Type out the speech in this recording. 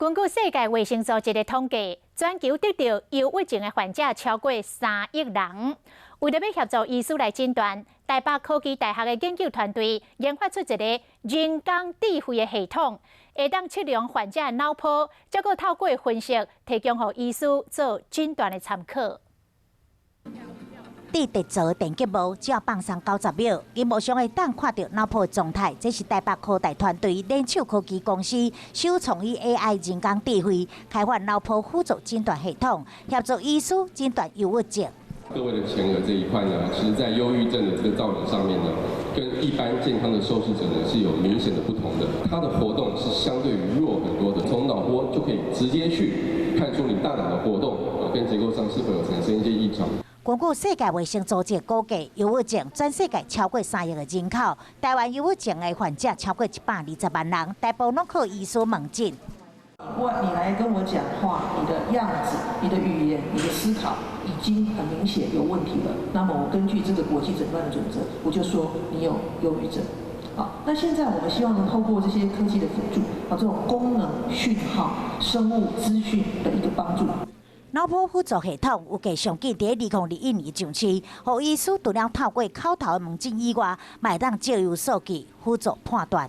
根據世界衛生組織的統計，全球得著憂鬱症的患者超過3億人。為著欲協助醫師來診斷，台北科技大學的研究團隊研發出一個人工智慧的系統，會當測量患者的腦波，再閣透過分析，提供予醫師做診斷的參考。佇特造電極膜只要放鬆90秒，螢幕上會當看著腦波狀態。這是台北科大團隊聯手科技公司，首創以 AI 人工智慧開發腦波輔助診斷系統，協助醫師診斷憂鬱症。各位的前額這一塊呢，其實在憂鬱症的這個造影上面呢，跟一般健康的受試者呢是有明顯的不同的。它的活動是相對於弱很多的，從腦波就可以直接去看出你大腦的活動啊，跟結構上是否有產生一些異常。根據世界衛生組織估計，憂鬱症全世界超過3億个人口，台灣憂鬱症的患者超過120萬人，大部分攏靠醫師問診。我你來跟我講話，你的樣子、你的語言、你的思考已經很明顯有問題了。那麼我根據這個國際診斷的準則，我就說你有憂鬱症。好，那現在我們希望能透過這些科技的輔助，啊，這種功能訊號、生物資訊的一個幫助。腦波輔助系統預計上緊佇2021年上市，予醫師除了透過口頭問診以外，嘛會當借由數據輔助判斷。